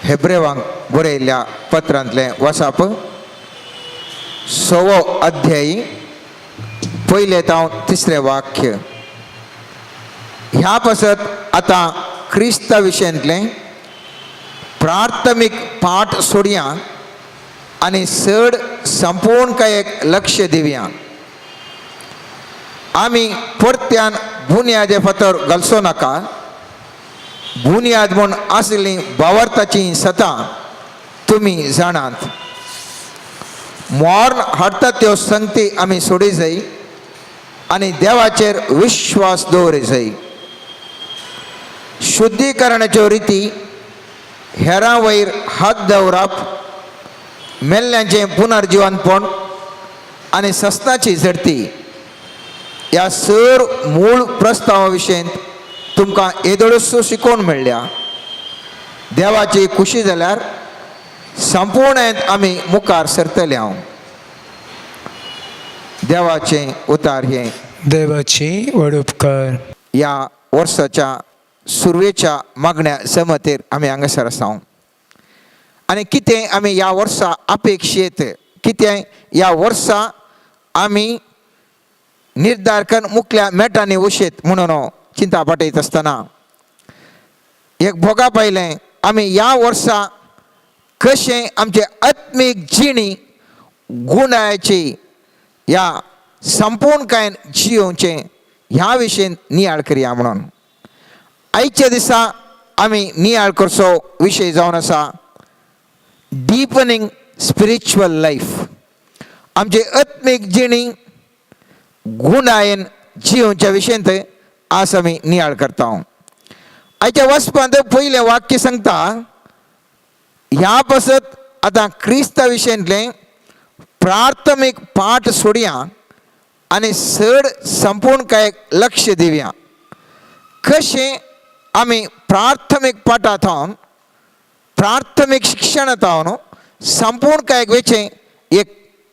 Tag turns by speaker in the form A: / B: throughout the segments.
A: हेब्रेवांक बरयल्ल्या पत्रांतलें वसाप, सवो अध्यायी, पयलें तावन तिसरें वाक्य. ह्या पासत आतां क्रिस्ता विशयांतलें प्राथमीक पाठ सोडया आनी चड संपूर्णकायेक लक्ष दिवया. आमी परत्यान बुन्यादे फातर घालचो नाका. बुन्याद म्हूण आसली भावार्थाची सतां तुमी जाणात. मोर्न हाडटा त्यो संगती आमी सोडी जाय आनी देवाचेर विश्वास दवरी जाय. शुद्धीकरणाच्यो रिती, हेरां वयर हात दवरप, मेल्ल्यांचें पुनर्जिवनपण आनी सस्नाची झडती ह्या सर मूळ प्रस्तावा विशयंत तुमकां येदोळसो शिकोवन मेळ्ळ्या. देवाची खुशी जाल्यार संपूर्णेंत आमी मुखार सरतले. हांव देवाचें उतार हें.
B: देवाची व्हड उपकार.
A: ह्या वर्साच्या सुरवेच्या मागण्या जमतेर आमी हांगासर आसा आनी कितें आमी ह्या वर्सा अपेक्षेत, कितें ह्या वर्सा आमी निर्धार करून मुखल्या मेटांनी वशेत म्हणून चिंता पाटयत आसतना एक भोगा पायलें, आमी ह्या वर्सा कशें आमचे आत्मीक जिणी गुणाची ह्या संपूर्णकायेन जियोवचें ह्या विशयन नियाळ करया म्हणून. आयच्या दिसा आमी नियाळ करचो विशय जावन आसा डिपनिंग स्पिरिच्युअल लायफ. आमची आत्मीक जिणी गुणायेन जियोवच्या विशयंत आज आमी नियाळ करता. आयच्या वचपांत पयलें वाक्य सांगता, ह्या पासत आतां क्रिस्ता विशयांतलें प्राथमीक पाठ सोडया आनी चड संपूर्णकायेक लक्ष दिवया. कशें आमी प्राथमीक पाठां थावन, प्राथमीक शिक्षणा थावन संपूर्णकायेक वयचें एक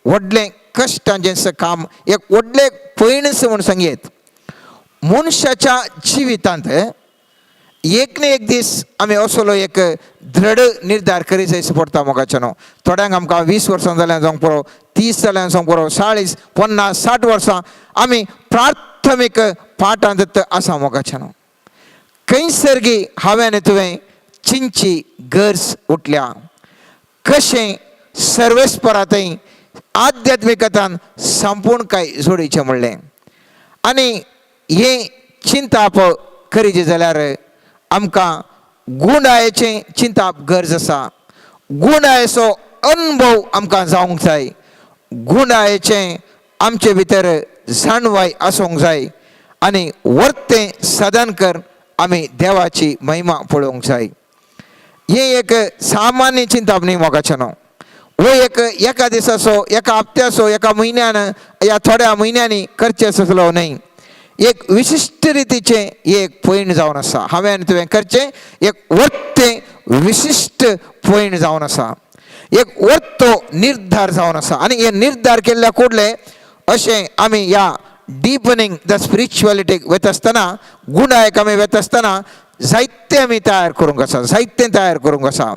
A: व्हडलें कश्टांचें काम, एक व्हडलें पयणस म्हूण सांगयेत. मनशाच्या जिवितांत एक न्ही एक दीस आमी असलो एक दृढ निर्धार करीत जायचो पडटा मोगाच्यानो. थोड्यांक आमकां 20 वर्सां जाल्यार जावंक पुरो, 30 जाल्यार जावंक पुरो, 40, 50, 60 वर्सां आमी प्राथमीक पाठांत आसा मोगाच्यानो. खंयसर गी हांवें आनी तुवें चिंतची गरज उठल्या, कशें सर्वेस्परांतय आध्यात्मिकतान संपूर्ण काय जोडीचें म्हणलें. आनी हें चिंताप करीचें जाल्यार आमकां गुणायेचें चिंताप गरज आसा. गुणायेचो अनुभव आमकां जावंक जाय. गुणायेचें आमचे भितर जाणवाय आसूंक जाय आनी वर्तें साधन कर आमी देवाची महिमा पळोवंक जाय. हें एक सामान्य चिंताप न्ही मोगाच्यानो. हो एक एका दिसाचो, एका हप्त्याचो, एका म्हयन्यान या थोड्या म्हयन्यांनी करचें आसलो न्हय. एक विशिश्ट रितीचें एक पयण जावन आसा. हांवें आनी तुवें करचें एक वर्तें विशिश्ट पयण जावन आसा, एक वर्तो निर्धार जावन आसा. आनी हे निर्धार केल्ल्या कुडले अशें आमी ह्या डिपनिंग the स्पिरिच्युअलिटीक वता आसतना, गुणायक आमी वता आसतना जायतें आमी तयार करूंक आसा, जायतें तयार करूंक आसा.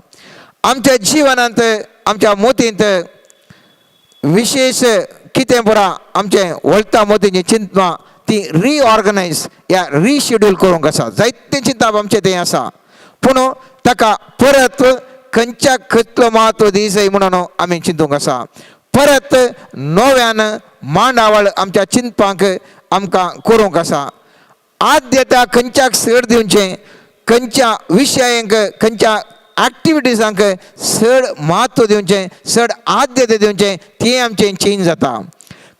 A: आमच्या जिवनांत, आमच्या मोतींत विशेश कितें पुरा आमचें वळता मोतीचीं चिंतनां ती रिऑर्गनायज या रिशेड्यूल करूंक आसा. जायतें चिंताप आमचें तें आसा, पूण ताका परत खंयच्या खंयतलो म्हत्व दी जाय म्हणून आमी चिंतूंक आसा. परत नव्यान मांडावळ आमच्या चिंतपांक आमकां करूंक आसा. आद्यता खंयच्याक चड दिवचें, खंयच्या विशयांक, खंयच्या एक्टिविटीजांक चड म्हत्व दिवचें, चड आद्यता दिवचें, तें आमचें चेंज जाता.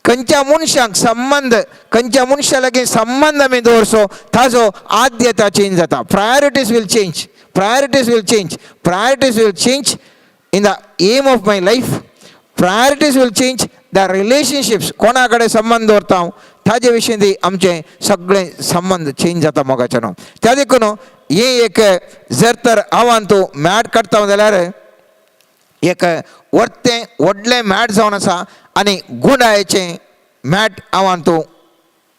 A: खंयच्या मनशाक संबंद, खंयच्या मनशा लागीं संबंद आमी दवरचो ताजो आद्यता चेंज जाता. Priorities will change, priorities will change, priorities will change in the aim of my life. Priorities will change the relationships. कोणा कडेन संबंद दवरता हांव ताजे विशीं ती आमचें सगळें संबंद चेंज जाता मोगाच्यानो. त्या देखून हें एक जर तर हांवान तूं मॅट काडटा जाल्यार एक वर्तें व्हडलें मॅट जावन आसा आनी गुंडायेचें मॅट हांवान तूं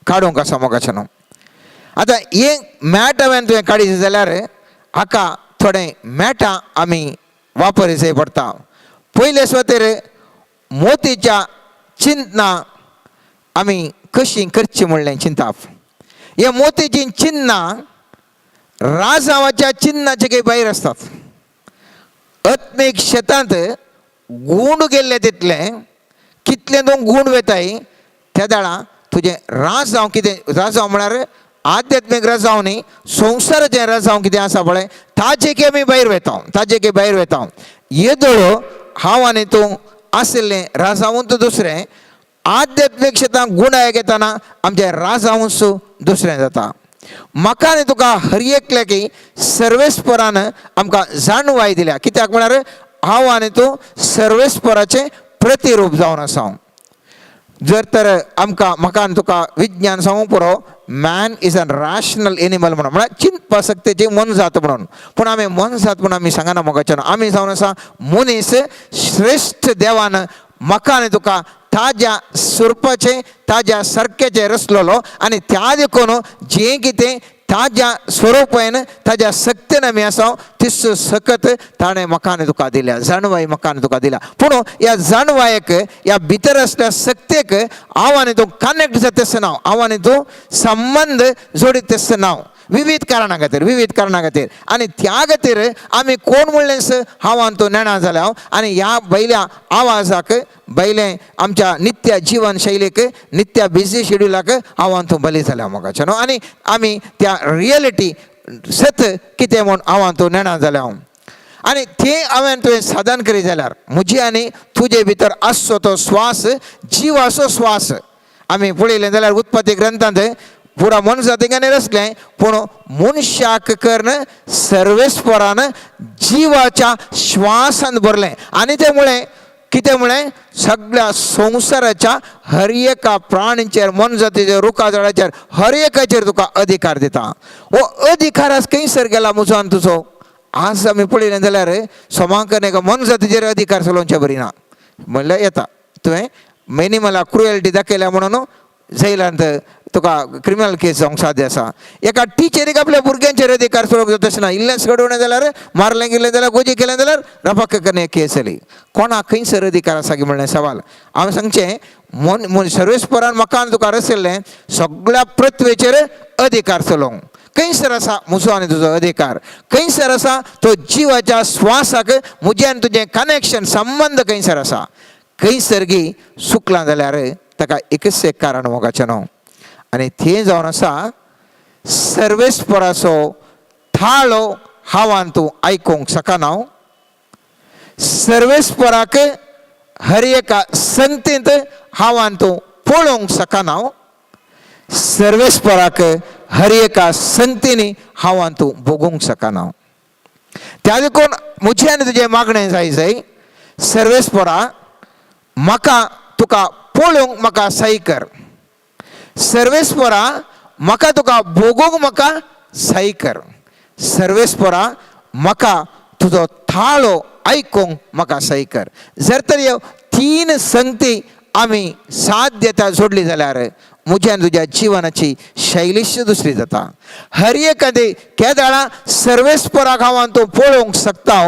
A: काडूंक आसा मोगाच्यानो. आतां हें मॅट हांवें तुवें काडीत जाल्यार हाका थोडें मॅटां आमी वापर पडटा. पयले सुवातेर मोतीच्या चिंतना आमी कशी करची म्हणलें चिंताप. ह्या मोतीचीं चिन्नां राजावाच्या चिन्नाचे काही भायर आसतात. आत्मीक शेतांत गूंड गेल्ले तितलें कितलें तूं गूंड वेताय त्या दाळा तुजें राजांव कितें, राजांव म्हळ्यार आध्यात्मीक राजांव न्ही, संवसाराचें राजांव कितें आसा पळय ताजे की आमी भायर वेता, ताजे की भायर वेता. येदोळ हांव आनी तूं आशिल्लें राजांवूच दुसरें, आध्यात्मीक शेतांत गुणाय घेतना आमचें राजांवूच दुसरें जाता. म्हाका आनी तुका हर एकल्याक सर्वेस्परान आमकां जाणवाय दिल्या. कित्याक म्हळ्यार हांव आनी तूं सर्वेस्पराचें प्रतिरूप जावन आसा. जर तर आमकां म्हाका आनी तुका विज्ञान सांगूंक पुरो, man is an rational animal म्हणून, म्हळ्यार चिंतपा सक्तेची मोनजात म्हणून. पूण आमी मोनजात म्हणून आमी सांगना मोगाच्यान. आमी जावन आसा मनीस श्रेश्ठ. देवान म्हाका आनी तुका ताज्या स्वरुपाचें ताज्या सारकेचें रचलेलो आनी त्या देखून जें कितें ताज्या स्वरुपान ताज्या सक्तेन आमी आसा तीच सकत ताणें म्हाका आनी तुका दिल्या, जाणवाय म्हाका आनी तुका दिल्या. पूण ह्या जाणवायेक ह्या भितर आसल्या सक्तेक हांव आनी तूं कनेक्ट जाता आसतना, हांव आनी तूं संबंद जोडीत आसतना विविध कारणां खातीर, विविध कारणां खातीर. आनी त्या खातीर आमी कोण म्हणलेंच हांव आनी तूं नेणा जाल्या हांव. आनी ह्या भायल्या आवाजाक, भायले आमच्या नित्य जिवन शैलीक, नित्य बिजी शेड्युलाक हांव आनी तूं बली जाल्या मोगाच्या न्हू. आनी आमी त्या रियलिटी सत कितें म्हूण हांव आनी तूं नेणा जाल्या हांव. आनी तें हांवें तुवें साधन करी जाल्यार म्हजी आनी तुजे भितर आसचो तो स्वास, जिवाचो स्वास. आमी पळयलें जाल्यार उत्पत्ती ग्रंथांत पुरा मनजातींनी रचलें, पूण मनशाक कर्ण सर्वेस्परान जिवाच्या श्वासान भरलें. आनी तें म्हळें कितें म्हळें, सगळ्या संवसाराच्या हर एका प्राणीचेर, मोनजातीचेर, रुखा झाडाचेर, हर एकाचेर तुका अधिकार दिता. हो अधिकार आज खंयसर गेला म्हजो आनी तुजो? आज आमी पळयलें जाल्यार सोमांक एका मोनजातीचेर अधिकार चलोवचे बरी ना म्हणल्यार येता. तुवें मेनी मला क्रुएल्टी दाखयल्या म्हणून जैलांत तुका क्रिमिनल केस जावंक साध्य आसा. एका टिचरीक आपल्या भुरग्यांचेर अधिकार चलोवंक जाता तशें ना. इल्लेंच घडोवणें जाल्यार, मारलें गेलें जाल्यार, गोजी केलें जाल्यार रपाक करून केस जाली. कोणाक खंयसर अधिकार आसा की म्हणलें सवाल. हांवें सांगचें मन सर्वेस्परान म्हाका आनी तुका रचयल्लें सगळ्या पृथ्वेचेर अधिकार चलोवंक. खंयसर आसा म्हजो आनी तुजो अधिकार? खंयसर आसा तो जिवाच्या स्वासाक म्हजें आनी तुजें कनेक्शन, संबंद खंयसर आसा? खंयसर गी चुकलां जाल्यार ताका एकच एक कारण मोगाचें न्हू, आनी तें जावन आसा सर्वेस्पराचो थाळो हांवान तूं आयकूंक शकना. सर्वेस्पराक हर एका संगतींत हांवान तूं पळोवंक शकना. सर्वेस्पराक हर एका संगतींनी हांवान तूं भोगूंक शकना. त्या देखून म्हजें आनी तुजें मागणें जाय जाय, सर्वेस्परा म्हाका तुका पळोवंक म्हाका सही कर, सर्वेस्परा म्हाका तुका भोगूंक म्हाका सही कर, सर्वेस्परा म्हाका तुजो थाळो आयकूंक म्हाका सही कर. जर तर ह्यो तीन संगती आमी साध्यता जोडली जाल्यार म्हज्या आनी तुज्या जिवनाची शैलीच दुसरी जाता. हर एकादी केदाळा सर्वेस्पराक हांव तूं पळोवंक शकता.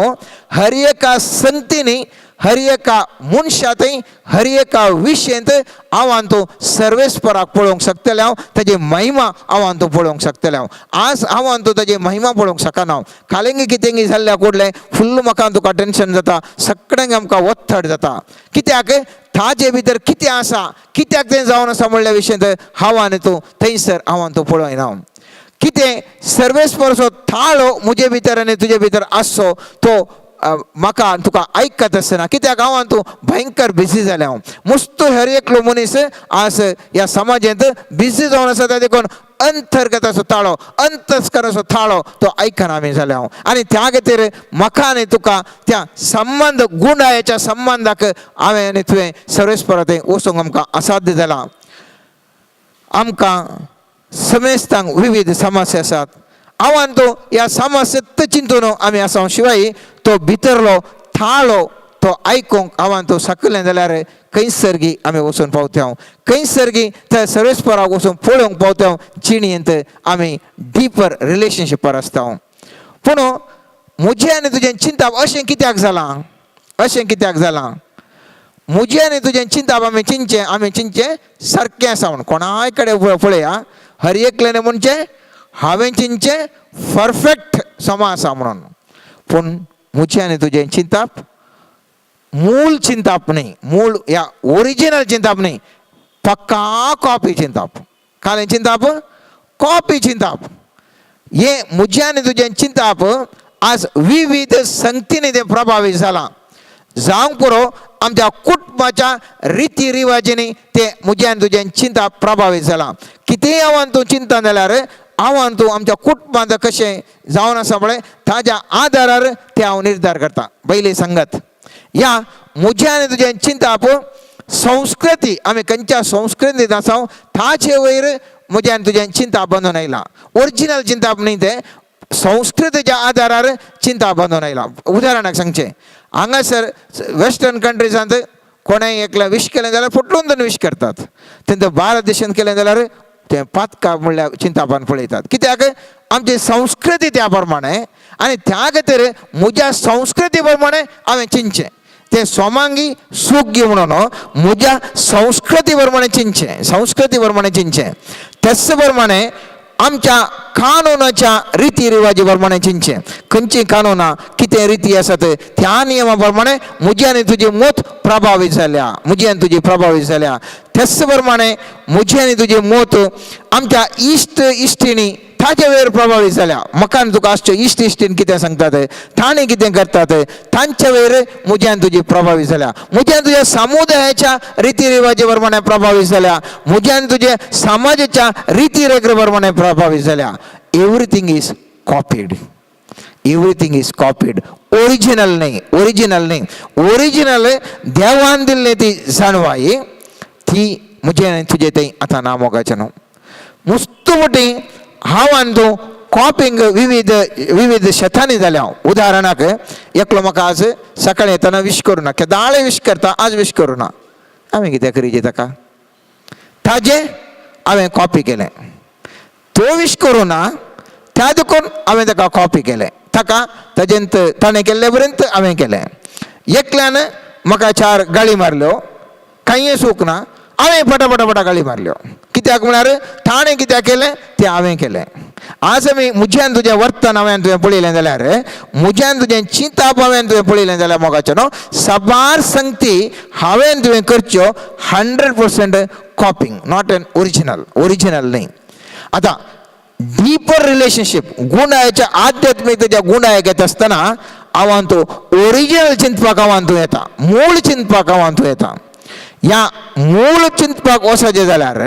A: हर एका संगतींनी, हर एका मनशांतय, हर एका विशयंत हांव तूं सर्वेस्पराक पळोवंक शकतलें हांव, ताजी महिमा हांव तूं पळोवंक शकतलें हांव. आज हांव तूं ताजी महिमा पळोवंक शकना. कालेंगी कितेंगी जाल्ल्या कुडलें फुल्ल म्हाका तुका टेंशन जाता, सगळ्यांक आमकां ओत्तड जाता. कित्याक ताजे भितर कितें आसा, कित्याक तें जावन आसा म्हणल्या विशयंत हांव आनी तूं थंयसर हांव तूं पळयना. कितें सर्वेस्पराचो थाळो म्हजे भितर आनी तुजे भितर आसचो तो म्हाका तुका आयकत आसना. कित्याक हांव आनी तूं भयंकर बिजी जाल्या हांव. मुस्त हर एकलो मनीस आज ह्या समाजांत बिजी जावन आसा. त्या देखून अंतर्गताचो ताळो, अंतस्कराचो थाळो तो आयकना आमी जाल्या हांव. आनी त्या खातीर म्हाका आनी तुका त्या संबंद गुंडायेच्या संबंदाक हांवें आनी तुवें सर्वेस्परा थंय वचूंक आमकां असाध्य जालां. आमकां समेस्तांक विविध समस्या आसात. हांव आनी तूं ह्या समस्येत चिंतून आमी आसा. शिवाय तो भितरलो थाळो तो आयकूंक हांव आनी तूं शकलें जाल्यार खंयसर गी आमी वचून पावता हांव, खंयसर गी त्या सर्वेस्पराक वचून पळोवंक पावता. जिणेंत आमी डिपर रिलेशनशिपार आसता. पूण म्हजें आनी तुजें चिंताप अशें कित्याक जालां, अशें कित्याक जालां? म्हजें आनी तुजें चिंताप आमी चिंतचें, आमी चिंतचें सारकें आसा म्हूण. कोणाय कडेन पळया, हर एकल्यान म्हणचें हांवें चिंतचें परफेक्ट समा आसा म्हणून. पूण म्हजें आनी तुजें चिंताप मूळ चिंताप न्ही, मूळ या ओरिजिनल चिंताप न्ही, पक्का कॉपी चिंताप. कालें चिंताप कॉपी चिंताप. हें म्हजें आनी तुजें चिंताप आज विविध संगतींनी तें प्रभावीत जालां. जावंक पुरो आमच्या कुटुंबाच्या रिती रिवाजींनी तें म्हजें आनी तुजें चिंताप प्रभावीत जालां. कितेंय हांव तूं चिंता जाल्यार हांव तूं आमच्या कुटुंबांत कशें जावन आसा पळय ताज्या आदारार तें हांव निर्धार करता. पयली संगत ह्या म्हजें आनी तुजें चिंताप संस्कृती, आमी खंयच्या संस्कृतींत आसा ताचे वयर म्हजें आनी तुजें चिंताप बांदून आयलां. ओरिजिनल चिंताप न्ही, तें संस्कृतीच्या आदारार चिंता बांदून आयलां. उदाहरणाक सांगचें, हांगासर वेस्टर्न कंट्रीजांत कोणेंय एकल्या विश केलें जाल्यार फुटलून दोन विश करतात. तेंत भारत देशांत केलें जाल्यार तें पातका म्हणल्यार चिंतापान पळयतात. कित्याक? आमची संस्कृती त्या प्रमाणे आनी त्या खातीर म्हज्या संस्कृती प्रमाणे हांवें चिंतचें तें सोमांगी सूख म्हणून म्हज्या संस्कृती प्रमाणे चिंतचें, संस्कृती प्रमाणे चिंतचें. तेच प्रमाणे आमच्या कानूनाच्या रिती रिवाजी प्रमाणे चिंतचें. खंयचीं कानूनां कितें रिती आसात त्या नियमा प्रमाणे म्हजी आनी तुजी मत प्रभावीत जाल्या, म्हजी आनी तुजी प्रभावीत जाल्या. तेच प्रमाणे म्हजी आनी तुजी मत आमच्या इश्ट इश्टिणी ताजे वयर प्रभावीत जाल्या. म्हाका आनी तुका आसच्यो इश्ट इश्टीण कितें सांगतात, ताणें कितें करतात, तांचे वयर म्हजी आनी तुजी प्रभावीत जाल्या. म्हज्या आनी तुज्या समुदायाच्या रिती रिवाजी प्रमाणे प्रभावीत जाल्या. म्हज्या आनी तुज्या समाजाच्या रिती रेगे प्रमाणे प्रभावीत जाल्या. Everything is copied, everything is copied. Original न्ही, ओरिजिनल न्ही. ओरिजिनल देवान दिल्ली ती जाणवाय ती म्हजे आनी तुजे थंय आतां ना मोगाचें न्हू. मुस्त मोटी हांव आनी तूं कॉपिंग विविध विविध शेतांनी जाल्या. उदाहरणाक एकलो म्हाका आज सकाळी येतना विश करूं ना, केदाळे विश करता, आज विश करूं ना. हांवें कितें करीजे ताका? ताजें हांवें कॉपी केलें. तो विश करूं ना त्या देखून हांवें ताका कॉपी केलें. ताका ताजेंत ताणें केल्ले पर्यंत हांवें केलें. एकल्यान म्हाका चार गाळी मारल्यो, कांय चूक ना, हांवें फटाफटा गाळी मारल्यो. कित्याक म्हळ्यार ताणें कित्याक केलें तें हांवें केलें. आज आमी म्हज्यान तुजें वर्तन हांवें तुवें पळयलें जाल्यार, म्हज्यान तुजें चिंताप हांवें तुवें पळयलें जाल्यार मोगाचें न्हू, साबार संगती हांवें तुवें करच्यो 100% copying, not an original, original न्ही. आतां डीपर रिलेशनशीप गुणायाच्या आध्यात्मिकतेच्या गुणायक येता आसतना हांव तूं ओरिजिनल चिंतपाक हांव तूं येता, मूळ चिंतपाक हांव तूं येता. ह्या मूळ चिंतपाक वचपाचें जाल्यार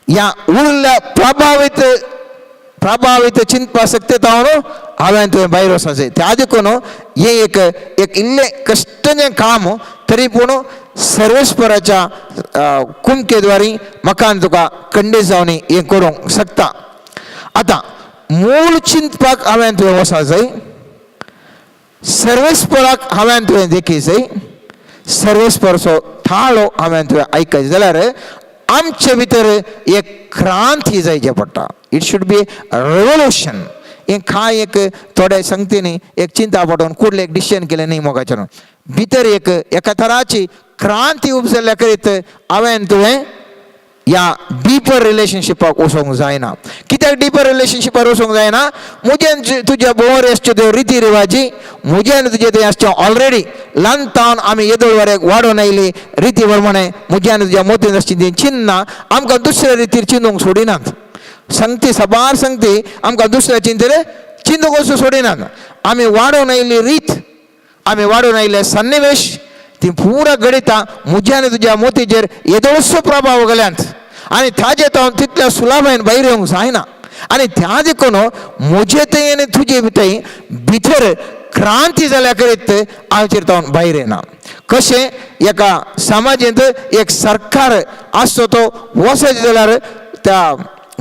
A: ह्या उरल्या प्रभावीत प्रभावीत चिंतपा शक्यता म्हणून हांवें तुवें भायर वचपाचें. त्या देखून हें एक एक इल्लें कश्टचें काम तरी पूण सर्वेस्पराच्या कुमकेद्वारी म्हाका आनी तुका खंडीत जावन हें करूंक शकता. आतां मूळ चिंतपाक हांवें तुवें वचपाक जाय, सर्वेस्पराक हांवें तुवें देखी जाय, सर्वेस्परचो थाळो हांवें तुवें आयकय जाल्यार आमचे भितर एक क्रांती जायचे पडटा. It should be revolution. हें कांय एक थोडे संगतींनी एक चिंता पडोवन कुडलें एक डिसिजन केलें न्ही मोगाचें. भितर एक एका तराची क्रांती उपजल्ल्या करीत हांवें तुवें ह्या डिपर रिलेशनशिपाक वचोंक जायना. कित्याक डिपर रिलेशनशिपार वचोंक जायना? म्हजें तुज्या भोंवर आसच्यो त्यो रिती रिवाजी, म्हजें आनी तुजें थंय आसच्यो ऑलरेडी ल्हान तावन आमी येदोळ वरेक वाडोवन आयली रिती प्रमाणे म्हज्या आनी तुज्या मोतीन आसची ती चिन्नां आमकां दुसऱ्या रितीर चिंतूंक सोडिनात. संगती साबार संगती आमकां दुसऱ्या चिंतेर चिंतूंक वचूं सोडिनात. आमी वाडोवन आयिल्ली रीत, आमी वाडोवन आयिल्ले सन्निवेश, ती पुरा घडितां म्हज्या आनी तुज्या मोतीचेर येदोळसो प्रभाव घाल्यात आनी ताजे तावन तितल्या सुलाभायन भायर येवंक जायना. आनी त्या देखून म्हजे थंय आनी तुजे थंय भितर क्रांती जाल्या करीत हांवचेर तावन भायर येना. कशें एका समाजेंत एक सरकार आसचो तो वचत जाल्यार त्या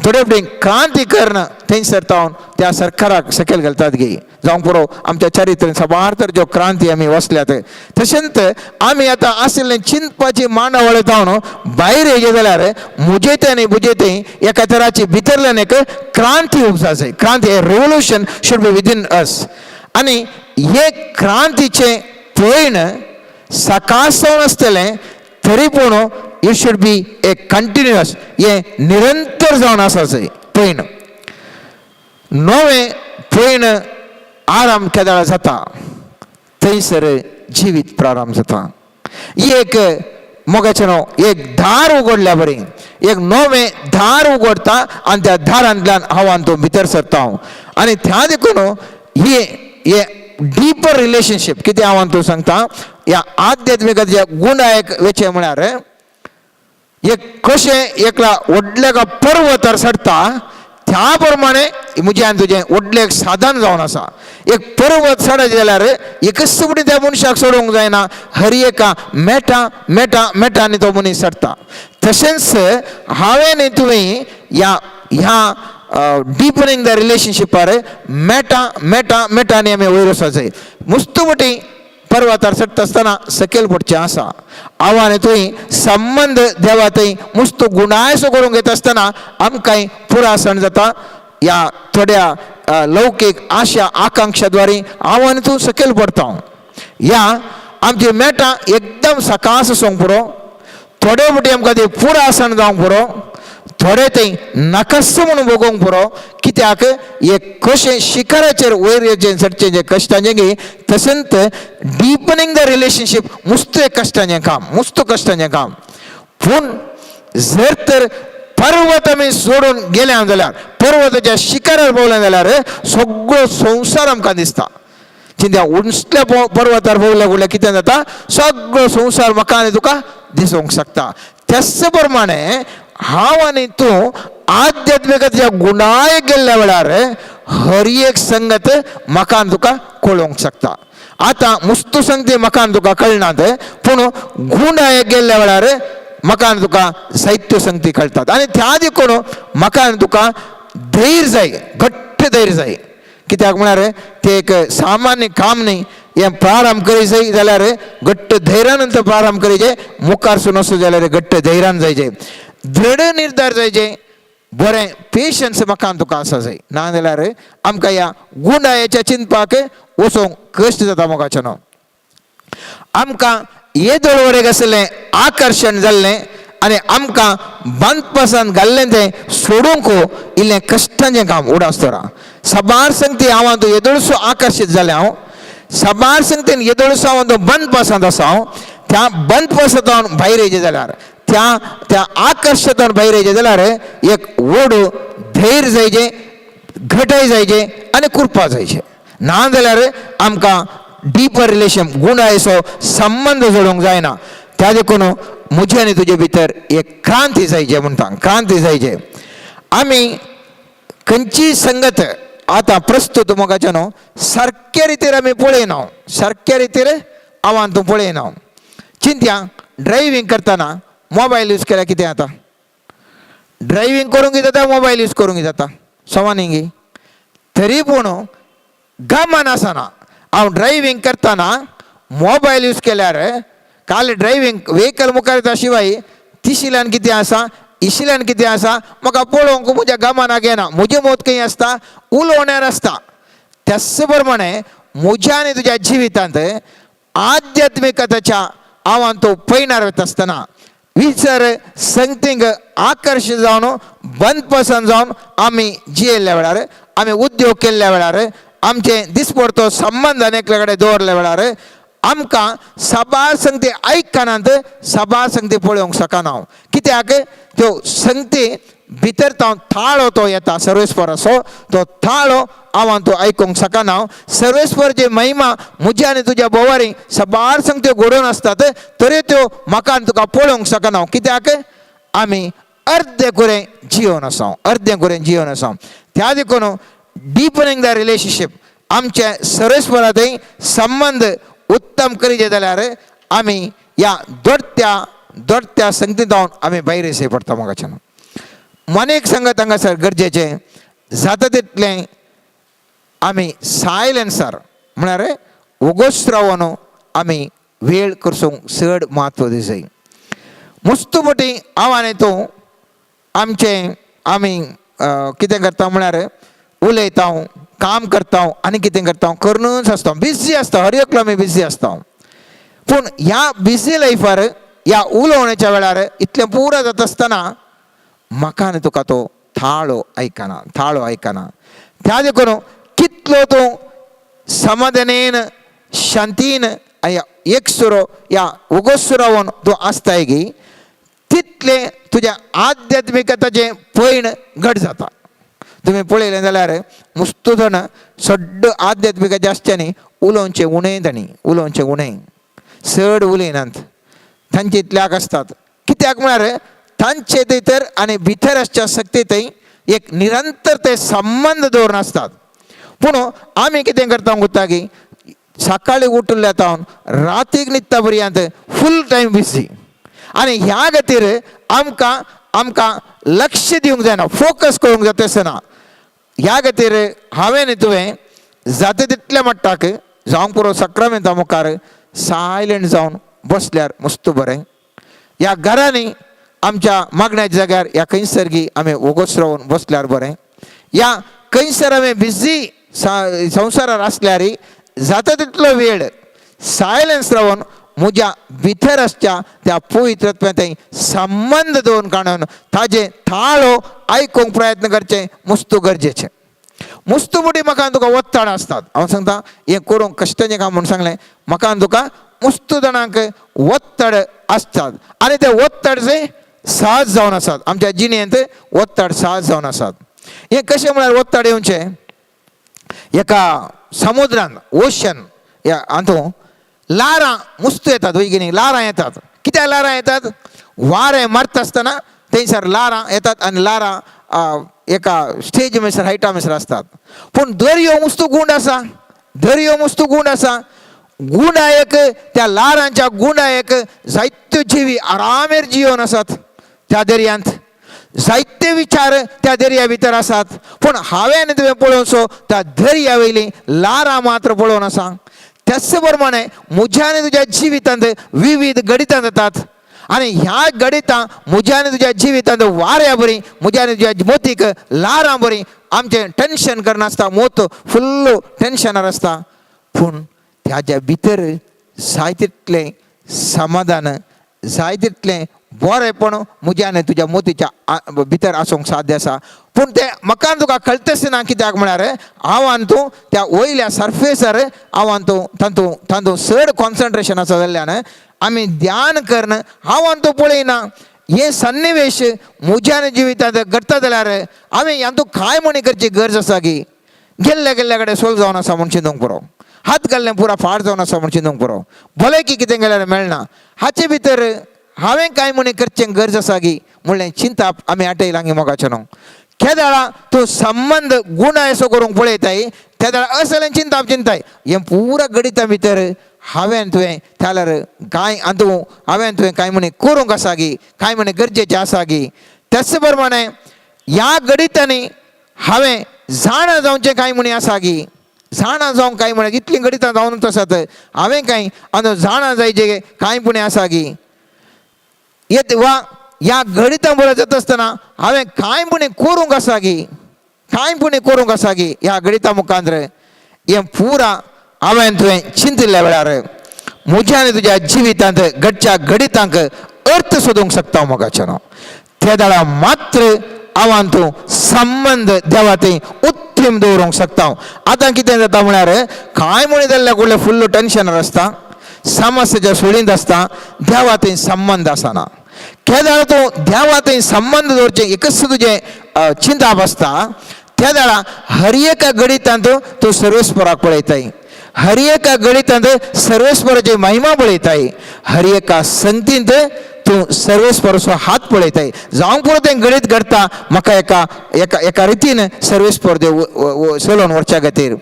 A: थोडे फावटी क्रांती करून थंयसर तावन त्या सरकाराक सकयल घालतात गी. जावंक पुरो आमच्या चरित्रेन साबार तर ज्यो क्रांती आमी वसल्यात. तशेंच आमी आतां आशिल्लें चिंतपाची मांडावळ जावन भायर येयले जाल्यार म्हजे थंय आनी म्हजे थंय एका तराची भितरल्यान एक क्रांती उपजा जाय. क्रांती, revolution should be within us. आनी हे क्रांतीचें पयण सकाळ आसतलें तरी पूण it should be a continuous, हें निरंतर जावन आसा पयण. नवें पयण आराम केदळा जाता थंयसर जिवीत प्रारंभ जाता. एक मोगाचें न्हू एक दार उगडल्या बरी, एक नवें दार उगडटा आनी त्या दारांतल्यान हांव आनी तूं भितर सरता हांव. आनी त्या देखून ही हे डिपर रिलेशनशीप कितें हांव आनी तूं सांगता, ह्या आध्यात्मिकाच्या गुणायक वेचें म्हळ्यार एक कशें एकला व्हडल्या एका पर्वतार चडटा त्या प्रमाणे म्हजें आनी तुजें व्हडलें एक साधन जावन आसा. एक पर्वत चडत जाल्यार एकच फुडें त्या मनशाक चडोवंक जायना, हर एका मेटा मेटा मेटांनी तो मनीस चडटा. तशेंच हांवें न्ही तुवें ह्या ह्या डिपनिंग the रिलेशनशिपार मेटा मेटा मेटांनी आमी वयर वचपाक जाय. मुस्त मोटी पर्वतार चडटा आसतना सकयल पडचें आसा. हांव आनी तुवें संबंद देवा थंय मुस्त गुणायसो करूंक घेता आसतना आमकांय पुरासण जाता. ह्या थोड्या लौकीक आशा आकांक्षा द्वारे हांव आनी तूं सकयल पडटा. ह्या आमची मेटां एकदम सकास आसूंक पुरो, थोडे फावटी आमकां ते पुरासण जावंक पुरो, थोडे थंय नाकास म्हणून भोगोवंक पुरो. कित्याक हे कशें शिखराचेर वयर येचें चडचें जें कश्टांचें गी, तशेंच डिपनिंग the relationship मुस्त एक कश्टांचें काम, मुस्त कश्टांचें काम. पूण जर तर पर्वत आमी सोडून गेले जाल्यार, पर्वताच्या शिखरार पावले जाल्यार सगळो संवसार आमकां दिसता. चिंत्या उंचल्या पर्वतार पावल्या फुडल्या कितें जाता, सगळो संवसार म्हाका आनी तुका दिसूंक शकता. त्याच प्रमाणे हांव आनी तूं आध्यात्मिकाच्या गुणाय गेल्ल्या वेळार हर एक संगत म्हाका आनी तुका कळोवंक शकता. आतां मुस्तू संगती म्हाका आनी तुका कळनात, पूण गुणाय गेल्ल्या वेळार म्हाका आनी तुका साहित्य संगती कळटात. आनी त्या देखून म्हाका आनी तुका धैर्य जाय, घट्ट धैर्य जाय. कित्याक म्हळ्यार तें एक सामान्य काम न्ही. हें प्रारंभ करी जाय जाल्यार घट्ट धैर्यान तो प्रारंभ करीजे, मुखार सून वचूं जाल्यार घट्ट धैर्यान जायचे, दृढ निर्धार जायचे, बरें पेशन्स म्हाका आनी तुका आसा जाय. ना जाल्यार आमकां ह्या गुंडायेच्या चिंतपाक वचूंक कश्ट जाता. मोगाचें न्हू आमकां येदोळ आसलें आकर्शण जाल्लें आनी आमकां बांदपासान घाल्लें तें सोडूंक इल्लें कश्टांचें काम. उडास दवरा साबार संगती हांव आतां येदोळसो आकर्शीत जालें, हांव साबार संगतीन येदोळसो हांव आतां बंदपासांत आसा. हांव त्या बंदपासांत भायर येयचें जाल्यार, त्या त्या आकर्शतान भायर येयचें जाल्यार एक व्हड धैर्य जायचें, घटाय जायचें आनी कृपा जायचें. ना जाल्यार आमकां डिपर रिलेशन गुणायचो संबंद जोडूंक जायना. त्या देखून म्हजे आनी तुजे भितर एक क्रांती जायचे म्हणटा, क्रांती जायचे. आमी खंयची संगत आतां प्रस्तुत मोगाचें न्हू सारके रितीर आमी पळयना, सारके रितीर आव्हान तूं पळयना. चिंत्या ड्रायव्हींग करतना मोबायल यूज केल्यार कितें जाता? ड्रायव्हींग करूंक जाता, मोबायल यूज करूंक जाता, समा न्ही गी? तरी पूण गमन आसना. हांव ड्रायव्हींग करतना मोबायल यूज केल्यार काल ड्रायव्हींग व्हेकल मुखार येता शिवाय तिशिल्यान कितें आसा, इशिल्यान कितें आसा म्हाका पळोवंक म्हज्या गमनाक येना. म्हजें मत खंय आसता, उलोवण्यार आसता. त्याच प्रमाणे म्हज्या आनी तुज्या जिवितांत आध्यात्मिकताच्या आव्हान तो पयणार वता आसतना विचार संगतींक आकर्शीत जावन बंदपसंत जावन आमी जियेल्ल्या वेळार, आमी उद्योग केल्ल्या वेळार, आमचे दिसपडतो संबंद एकल्या कडेन दवरल्या वेळार आमकां साबार संगती आयकनात, साबार संगती पळोवंक शकना. कित्याक त्यो संगती भितर तो थाळो तो येता सर्वेस्पराचो, तो थाळो हांव तो आयकूंक शकना. सर्वेस्परची महिमा म्हज्या आनी तुज्या भोवारी साबार संगत्यो घडोवन आसतात, तरी त्यो म्हाका आनी तुका पळोवंक शकना. कित्याक आमी अर्दे कुरें जिवन आसा, अर्दे कुरें जिवन आसा. त्या देखून डिपनिंग the relationship आमचे सर्वेस्परा थंय संबंद उत्तम करीचे जाल्यार आमी ह्या दोडत्या दोडत्या संगतींत आमी भायर येसे पडटा. मोगाच्यान मनेक संगत हांगासर गरजेचें जाता तितलें आमी सायलन्सर म्हळ्यार वोगोच रावन आमी वेळ करसूंक चड म्हत्व दिसय. मुस्तू पटी हांव आनी तूं आमचें आमी कितें करता म्हळ्यार उलयता, काम करता आनी कितें करता करूनच आसता, बिजी आसता, हर एकलो आमी बिजी आसता. पूण ह्या बिजी लायफार ह्या उलोवण्याच्या वेळार इतलें पुरो जाता आसतना म्हाका आनी तुका तो थाळो आयकना, थाळो आयकना. त्या देखून कितलो तूं समाधानेन शांतीन एक सुरो या उगोस रावन तूं आसताय गी तितलें तुज्या आध्यात्मिकताचें पयण घट जाता. तुमी पळयलें जाल्यार मुस्तू जाण सड्ड आध्यात्मिकाचे आसचे न्ही, उलोवचें उणें तांणी, उलोवचें उणें, चड उलयनात, तांचे इतल्याक आसतात. कित्याक म्हळ्यार तांचे भितर आनी भितर आसच्या शक्ती थंय एक निरंतर ते संबंद दवरून आसतात. पूण आमी कितें करता गुत्ता की सकाळी उठल्या तावन रातीक न्हिदता पर्यंत फूल टायम बिजी, आनी ह्या खातीर आमकां आमकां लक्ष दिवंक जायना, फोकस करूंक जाता आसना. ह्या खातीर हांवें न्ही तुवें जाता तितल्या मट्टाक जावंक पुरो सक्रामेंता मुखार सायलंट जावन बसल्यार मस्त बरें. ह्या घरांनी आमच्या मागण्याच्या जाग्यार ह्या खंयसर गी आमी वोगोस रावन बसल्यार बरें. ह्या खंयसर आमी बिजी संवसारार आसल्यार जाता तितलो वेळ सायलन्स रावन म्हज्या भितर आसच्या त्या पवित्रत्वां थंय संबंद दवरून काडून ताजें थाळो आयकूंक प्रयत्न करचें मुस्तू गरजेचें. मुस्तू फुडें म्हाका तुका वत्ताड आसतात. हांव सांगता हें करूंक कश्टाचें काम म्हूण सांगलें, म्हाका तुका मुस्तू जाणांक वत्तड आसतात आनी ते वत्तड जे सहज जावन आसात आमच्या जिणेंत, वत्तड सहज जावन आसात. हें कशें म्हळ्यार वत्तड येवचें एका समुद्रान ओशन ह्या हातूंत ल्हारां मुस्तू येतात, वय की न्ही, ल्हारां येतात. कित्याक ल्हारां येतात? वारें मारता आसतना थंयसर ल्हारां येतात आनी ल्हारां एका स्टेज म्हणसर हायटा म्हणसर आसतात. पूण दर्यो मुस्तू गूंड आसा, दर्यो मुस्तू गूंड आसा. गुंडायक त्या ल्हारांच्या गुंडायक जायत्यो जिवी आरामेर जियोन आसात त्या दर्यांत, जायते विचार त्या दर्या भितर आसात. पूण हांवें तुवें पळोवचो त्या दर्या वयलीं ल्हारां मात्र पळोवन आसा. त्याच प्रमाणे म्हज्या आनी तुज्या जिवितांत विविध घडितां जातात आनी ह्या घडितां म्हज्या आनी तुज्या जिवितांत वाऱ्या बरी म्हज्या आनी तुज्या मोतीक ल्हारां बरी आमचें टेंशन करनासता, मोत फुल्ल टेंशनार आसता. पूण त्याच्या भितर जाय तितलें समाधान, जाय तितलें बरेंपण म्हज्या आनी तुज्या मोतीच्या भितर आसूंक साध्य आसा. पूण तें म्हाका तुका कळटच ना, कित्याक म्हळ्यार हांव आनी तूं त्या वयल्या सर्फेसर हांव आनी तूं तातूंत तातूंत चड कॉन्सन्ट्रेशन आसा जाल्ल्यान आमी ध्यान करून हांव आनी तूं पळयना. हे सन्निवेश म्हज्या आनी जिवितांत घडटा जाल्यार आमी हातूंत कांय म्हणी करची गरज आसा की गेल्ल्या गेल्ल्या कडेन सोल जावन आसा म्हूण चिंतूंक पुरो, हात घाल्लें पुरा फाट जावन आसा म्हूण चिंतूंक पुरो, भलायकी कितें गेल्यार मेळना. हाचे भितर हांवें कांय म्हणी करचें गरज आसा की म्हणलें चिंताप आमी आटयलां गी मोगाचें न्हू. केदाळा तूं संबंद गुणायसो करूंक पळयताय तेदाळा असलें चिंताप चिंताय हें पुरा गणिता भितर हांवें तुवें जाल्यार कांय हातूं हांवें तुवें कांय म्हणी करूंक आसा गी, कांय म्हणी गरजेचें आसा गी. त्याच प्रमाणे ह्या गणितांनी हांवें जाणा जावचें कांय म्हणी आसा गी, जाणा जावंक कांय म्हळ्यार इतलीं गणितां जावनूच आसात, हांवें कांय आनी जाणा जायचें कांय पुणें आसा गी येत वा ह्या गणितां बरोबर जाता आसतना हांवें कांय पुणें करूंक आसा गी, कांय पुणें करूंक आसा गी ह्या गणिता मुखांत हें पुरा हांवें तुवें चिंतिल्ल्या वेळार म्हज्या आनी तुज्या जिवितांत घडच्या गणितांक अर्थ सोदूंक शकता मोगाचें न्हू. त्या वेळार मात्र हांव तूं संबंद देवा थंय उत्तीम दवरूंक शकता. आतां कितें जाता म्हळ्यार कांय म्हणी जाल्ल्या कुडलें फुल्ल टेंशनार आसता, समस्येच्या सुळींत आसता, देवा थंय संबंद आसना. केदाळ तूं देवा थंय संबंद दवरचें एकच तुजें चिंताप आसता. त्या वेळार हर एका गणितांत तूं सर्वेस्पराक पळयताय, हर एका गणितांत सर्वेस्पराची महिमा पळयताय, हर एका संतींत तूं सर्वेस्पराचो हात पळयताय. जावंक पुरो तें गणीत घडटा म्हाका एका एका एका रितीन सर्वेस्पर देव चलोवन व्हरच्या खातीर.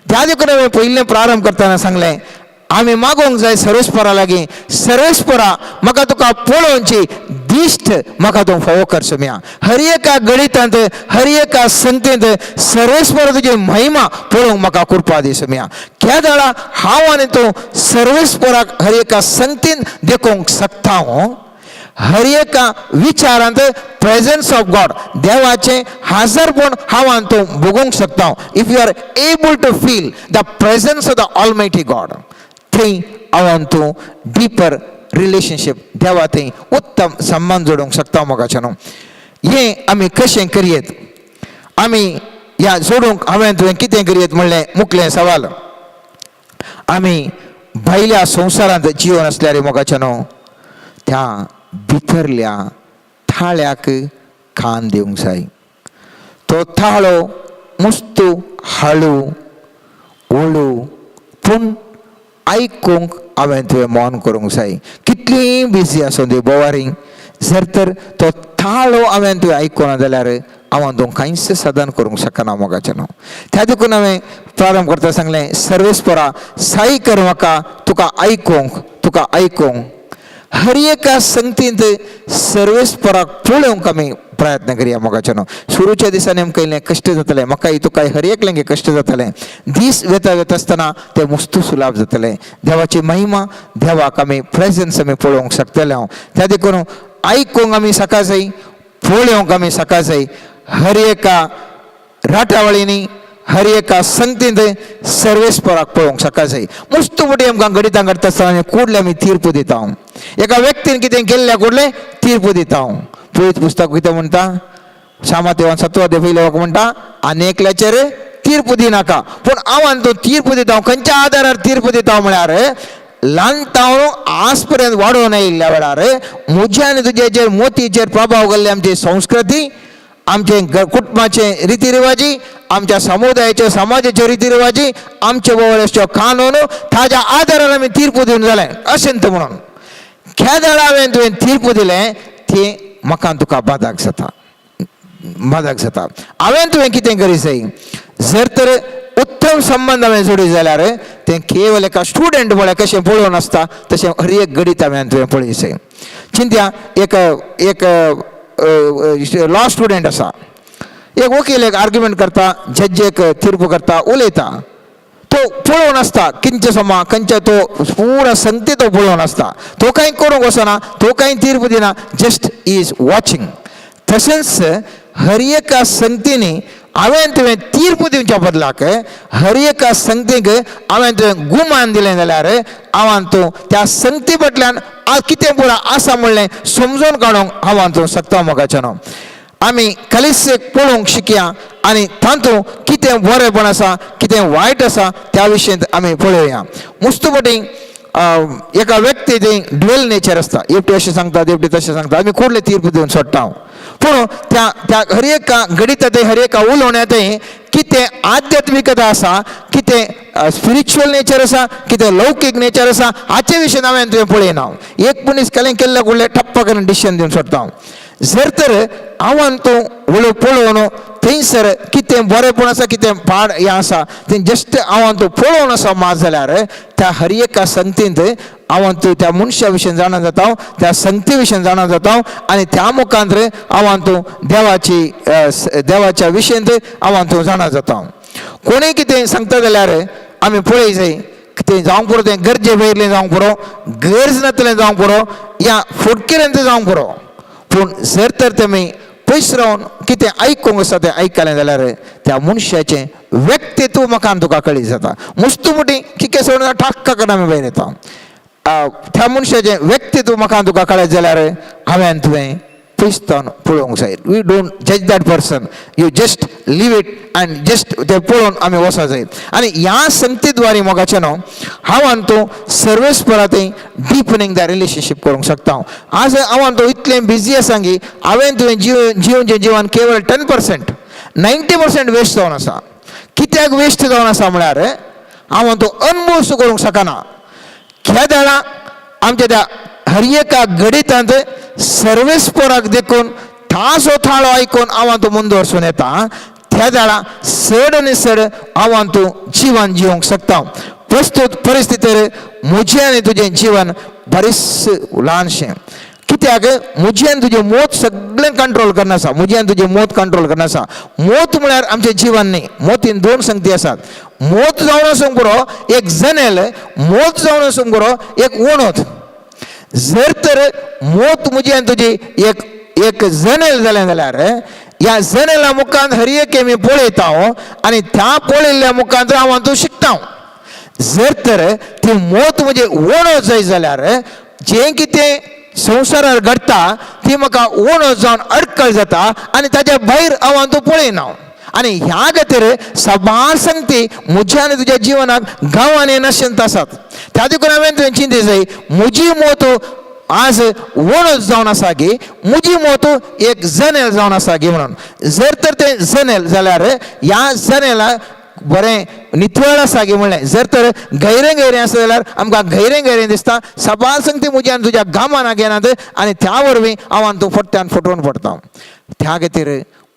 A: त्या देखून हांवें पयलें प्रारंभ करतना सांगलें आमी मागोवंक जाय सर्वेस्परा लागीं, सर्वेस्परा म्हाका तुका पळोवची दिश्ट म्हाका तूं फावो कर सोम्या. हर एका गणितांत हर एका संतेंत सर्वेस्पर तुजी महिमा पळोवंक म्हाका कृपा दी सोम्या. केदाळा हांव आनी तूं सर्वेस्पराक हर एका संतीन देखूंक शकता. हो हर एका विचारांत प्रेजन्स ऑफ गॉड, देवाचें हाजरपण हांव तूं भोगूंक शकता. If you are able to feel the presence of the Almighty God, थंय हांव तूं डिपर रिलेशनशीप, देवा थंय उत्तम संबंद जोडूंक शकता मोगाचें न्हू. हें आमी कशें करयेत, आमी ह्या जोडूंक हांवें तुवें कितें करयेत म्हणलें मुखलें सवाल. आमी भायल्या संवसारांत जिवन आसल्यार मोगाचें न्हू, त्या भितरल्या थाळ्याक कान दिवंक जाय. तो थाळो मुस्तू हाळू ओळू, पूण आयकूंक हांवें तुवें मन करूंक जाय. कितलीय बिजी आसूं दी, बोवारींग, जर तर तो थाळो हांवें तुवें आयकुना जाल्यार हांव तूं कांयच साधन करूंक शकना मोगाचें न्हू. त्या देखून हांवें प्रारंभ करता सांगलें, सर्वेस्परा साई कर म्हाका तुका आयकूंक, तुका आयकूंक. हर एका संगतींत सर्वेस्पराक पळोवंक आमी प्रयत्न करया मोगाचें न्हू. सुरूच्या दिसांनी आमकां इल्लें कश्ट जातलें, म्हाका तुका हर एकल्यांक कश्ट जातलें. दीस वेता वेता आसतना ते मुस्तू सुलाभ जातले. देवाची महिमा, देवाक आमी प्रेजन्स आमी पळोवंक शकतले हांव. त्या देखून आयकूंक आमी सकाळ जाय, पळोवंक आमी सकाळ जाय. हर एका राटावळींनी, हर एका संगतींत सर्वेस्पराक पळोवंक सकाळ जाय. मुस्तू फुडें आमकां गणितां घडटा आसतना आमी कुडले आमी तीर्प दिता. एका व्यक्तीन कितें केल्ल्या कुडले तीर्प दिता. पवित्र पुस्तक कितें म्हणटा? शामा सत्व पयले म्हणटा, आनी एकल्याचेर तीर्प दिनाका. पूण हांव तो तीर्प दिता. खंयच्या आदारार तीर्प दिता म्हळ्यार ल्हानतावन आज पर्यंत वाडोवन आयिल्ल्या वेळार म्हज्या आनी तुजेचेर मोतीचेर प्रभाव घाल्ले आमची संस्कृती, आमचे कुटुंबाचे रिती रिवाजी, आमच्या समुदायाचे समाजाचे रिती रिवाजी, आमचे वळेचो कानून, ताज्या आदारार आमी तीर्प दिवन जालें अशें म्हणून केदळ हांवें तुवें तीर्प दिलें, तें म्हाका तुका बादाक जाता, बादाक जाता. हांवें तुवें कितें करी जाय? जर तर उत्तम संबंद हांवें जोडी जाल्यार तें केवल एका स्टुडंट म्हळ्यार कशें पळोवन आसता, तशें हर एक गणीत हांवें तुवें पळय जाय. चिंत्या, एक एक लॉ स्टुडंट आसा, एक वकील एक आर्ग्युमेंट करता, जज एक तीर्प करता, उलयता. तो पळोवन आसता किंचे समा खंयचे, तो पुरा संगती तो पळोवन आसता. तो कांय करूंक वचना, तो कांय तीर्प दिना, जस्ट is watching. तशेंच हर एका संगतीनी हांवें तुवें तीर्प दिवच्या बदलाक हर एका संगतीक हांवें तुवें गुमान दिलें जाल्यार हांवान तूं त्या संगती फाटल्यान कितें पुरा आसा म्हणलें समजून काडूंक हांवान तूं शकता मोगाचें न्हू. आमी कलिसेक पळोवंक शिकया आनी तातूंत कितें बरेंपण आसा, कितें वायट आसा, त्या विशयंत आमी पळोवया. मुस्तू पटी एका व्यक्ती ड्युएल नेचर आसता. एकटी अशें सांगतात, एकटी तशें सांगता, आमी कुडले तीर्प दिवन सोडटा. पूण त्या त्या हर एका गणितात, हर एका उलोवण्यांत कितें आध्यात्मिकता आसा, कितें स्पिरिच्युअल नेचर आसा, कितें लौकीक नेचर आसा, हाचे विशीं हांवें तुवें पळयना. एक मनीस केलें केल्ल्या कुडले ठप्प करून डिसिजन दिवन सोडटा. जर तर हांवान तूं उलो पळोवन थंयसर कितें बरेंपण आसा, कितें पाड हें आसा, तें जस्ट हांवान तूं पळोवन आसा मात जाल्यार त्या हर एका संगतींत हांवान तूं त्या मनशा विशीं जाणा जाता, त्या संगती विशीं जाणा जाता आनी त्या मुखांत हांवान तूं देवाची देवाच्या विशयंत हांवान तूं जाणा जाता. कोणूय कितें सांगता जाल्यार आमी पळय जाय. तें जावंक पुरो, तें गरजे भायलें जावंक पुरो, गरज नातलें जावंक पुरो, या फुटकिरें जावंक पुरो. पूण जर तर तुमी पयस रावन कितें आयकूंक आसा तें आयकलें जाल्यार त्या मनशाचें व्यक्तित्व म्हाका तुका कळी जाता. मुस्तू मुठी कितें सोडून ठाक्क करून आमी भायर येता. त्या मनशाचें व्यक्तित्व म्हाका तुका कळत जाल्यार हांवें तुवें पयस पळोवंक जाय. We don't judge that person, you just leave it and just ते पळोवन आमी वचों जाय. आनी ह्या संगतीद्वारे मोगाचें न्हू, हांव आनी तूं सर्वेस्परा थंय डिपनिंग the relationship करूंक शकता. आज हांव आनी तूं इतलें बिजी आसा की हांवें तुवें जिवनचें जिवन केवळ 10%, 90% वेस्ट जावन आसा. कित्याक वेस्ट जावन आसा म्हळ्यार हांव आनी तूं अनुभव सो करूंक शकना. खेदाळा आमच्या त्या हर एका गणितांत सर्वेस्पराक देखून ताजो थाळो आयकून हांव तूं मुंद वचून येता, त्या वेळा चड आनी चड हांव तूं जिवन जिवंक शकता. प्रस्तुत परिस्थितीर म्हजें आनी तुजें जीवन बरेच ल्हानशें. कित्याक म्हजें आनी तुजें मोत सगळें कंट्रोल करना आसा. म्हजें आनी तुजें मोत कंट्रोल करना आसा. मोत म्हळ्यार आमचें जीवन न्ही. मोतीन दोन संगती आसात. मोत जावन आसूंक पुरो एक जनेल, मोत जावन आसूंक पुरो एक वणत. जर तर मोत म्हजी आनी तुजी एक एक जनेल जालें जाल्यार ह्या जनेला मुखान हर एक आमी पळयता आनी त्या पळयल्ल्या मुखांत हांव तूं शिकता. जर तर ती मोत म्हजी उणो जाय जाल्यार जें कितें संवसारार घडटा ती म्हाका उणो जावन अडकळ जाता आनी ताच्या भायर हांव तूं पळयना. आनी ह्या खातीर साबार संगती म्हज्या आनी तुज्या जिवनाक गांवांनी नाशंत आसात. त्या देखून हांवें तुवें चिंती जाय म्हजी मोत आज वणत जावन आसा गी, म्हजी मोत एक जनेल जावन आसा गी म्हणून. जर तर तें जनेल जाल्यार ह्या जनेला बरें नितळ आसा गी म्हणलें, जर तर गैरें गैरें आसा जाल्यार आमकां गैरें गैरें दिसता. साबार संगती म्हज्या आनी तुज्या गामान घेनात आनी त्या वरवीं हांव आनी तूं फटत्यान फटोवन पडटा. त्या खातीर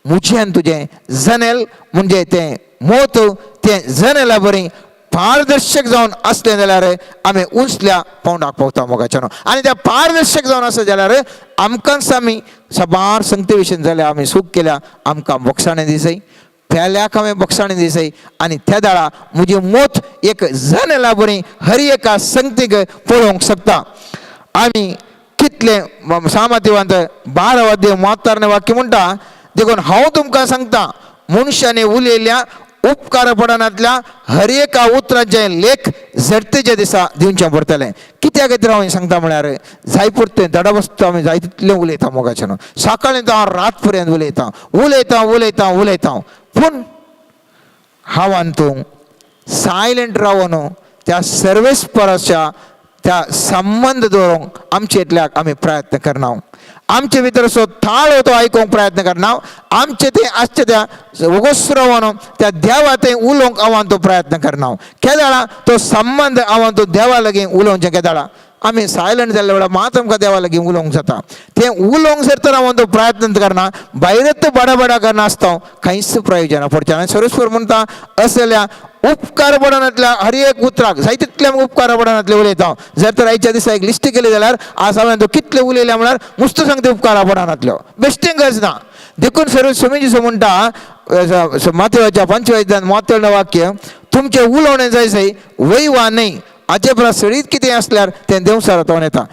A: म्हजें आनी तुजें जनेल म्हणजे तें मोत तें जनेला बरी पारदर्शक जावन आसलें जाल्यार आमी उंचल्या पावंडाक पावता मोगाच्यानो. आनी त्या पारदर्शक जावन आसलें जाल्यार आमकांच आमी साबार संगती विशीं जाल्यार आमी सूख केल्या, आमकां बोगसाणें दिसय, पेल्याक हांवें बोगसाणें दिसय आनी त्या दाळा म्हजी मोत एक जनेला बरी हर एका संगतीक पळोवंक शकता. आमी कितले सामातिवांत 12 वाद्य 73 वाक्य म्हणटा, देखून हांव तुमकां सांगता मनशांनी उलयल्ल्या उपकार पडनातल्या हर एका उतरांचे लेख झडतेच्या दिसा दिवचें पडटलें. कित्या खातीर हांव सांगता म्हळ्यार जाय पुरतें दडवस्तू आमी जाय तितलें उलयता मोगाचें न्हू, सकाळीं तो हांव रात पर्यंत उलयता उलयता उलयता उलयता, पूण हांव आनी तूं सायलंट रावन त्या सर्वेस्पराच्या त्या संबंद दवरूंक आमचे इतल्याक आमी प्रयत्न करना. आमचे भितर असो थाळ तो आयकूंक प्रयत्न करना, आमचे ते आसचे त्या वगोस रावन त्या देवा थंय उलोवंक हांव तो प्रयत्न करना. केदाळा तो संबंद हांव तो देवा लागीं उलोवचें, केदाळा आमी सायलंट जाल्ल्या वेळार मात आमकां देवा लागीं उलोवंक जाता. तें उलोवंक जर तर हांव तो प्रयत्न करना, भायरच बडा बडा करना आसता, कांयच प्रयोजन पडचें. आनी सर्वेस्पर म्हणटा असल्या उपकार पडनातल्या हर एक उतराक जाय तितले आमकां उपकार पडनातले उलयता. जर तर आयच्या दिसा एक लिस्ट केली जाल्यार आज हांवें तो कितले उलयले म्हळ्यार मुस्त सांगता उपकार पडनातल्यो बेश्टें गरज ना. देखून सर्व स्वामीजी म्हणटा माथेवाच्या 5व्या 32 वाक्य, तुमचें उलोवणें जाय जाय वय वा न्हय हाचे परस सळीत कितें आसल्यार तें देंवसार तोंड येता.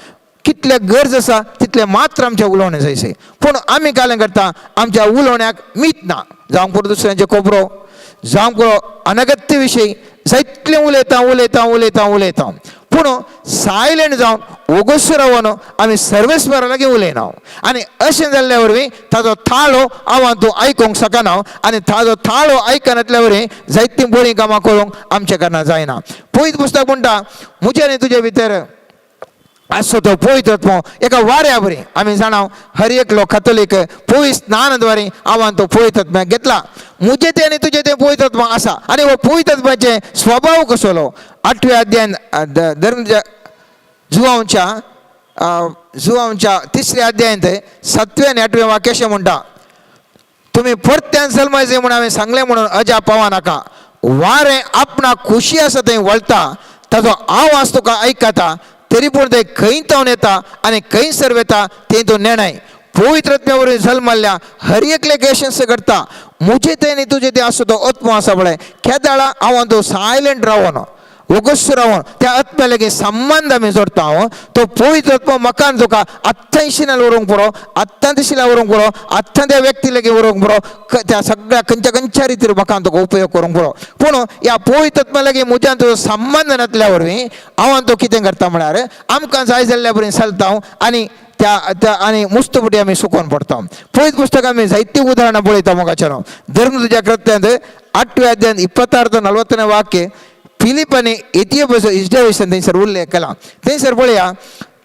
A: कितले गरज आसा तितलें मात्र आमचें उलोवणें जाय. पूण आमी कालें करता आमच्या उलोवण्याक मीत ना, जावंक पुरो दुसऱ्यांचे खबरो, जावंक पुरो अनगत्य विशयी जायतलें उलयता उलयता उलयता उलयता, पूण सायलंट जावन ओगोस रावन आमी सर्वेस्परा लागीं उलयना. आनी अशें जाल्ल्या वरवीं ताजो थाळो हांव तूं आयकूंक शकना आनी ताजो थाळो आयकनातल्या वरवीं जायतीं बरीं कामां करूंक आमचे कारणां जायना. पयत पुस्तक म्हणटा म्हजे आनी तुजे भितर आसचो तो पवित्र आत्मो एका वाऱ्या बरी. आमी जाणा हर एकलो कथोलीक पवित्र स्नानद्वारे हांवें तो पवित्र आत्म्याक घेतला. म्हजें तें आनी तुजें तें पवित्र आत्मा आसा आनी हो पवित्र आत्म्याचे स्वभाव कसलो 8व्या अध्यायान धर्म जुवांच्या जुवांच्या 3ऱ्या अध्यायांत 7व्या आनी 8व्या वाक्य अशें म्हणटा, तुमी परत्यान जल्मायचे म्हूण हांवें सांगलें म्हणून अजाप पावा नाका. वारें आपणाक खुशी आसा थंय वळटा, ताजो आवाज तुका आयकता, तरी पूण ते खंय तावन येता आनी खंय सर वेता तें तूं नेणाय. पवित्र आत्म्या वरवीं जल्मल्ल्या हर एकल्याक अशेंच घडटा. म्हजें तें आनी तुजें तें आसा तो आत्मो आसा पळय, केदाळा हांव तूं सायलंट रावन ओगस रावन त्या आत्म्या लागीं संबंद आमी जोडटा. हांव तो पवित्र आत्मो म्हाका आनी तुका आत्तां शिनाल व्हरूंक पुरो, आत्तां दिशिला व्हरूंक पुरो, आत्तां त्या व्यक्ती लागीं व्हरूंक पुरो, त्या सगळ्या खंयच्या खंयच्या रितीर म्हाका आनी तुका उपयोग करूंक पुरो. पूण ह्या पवित्र आत्म्या लागीं म्हज्यान तुजो संबंद नासल्या वरवीं हांव आनी तो कितें करता म्हळ्यार आमकां जाय जाल्ल्या बरें चलता आनी त्या त्या आनी मुस्तपटी आमी सुकोवन पडटा. पवित्र पुस्तकां आमी जायतीं उदाहरणां पळयता मोगाच्यानो. धर्म तुज्या कृत्यांत 8व्या अध्यायांत 26 ते 40 वाक्य, फिलीप आनी इथियोपियाचो इस्रायेल थंयसर उल्लेख केला. थंयसर पळया,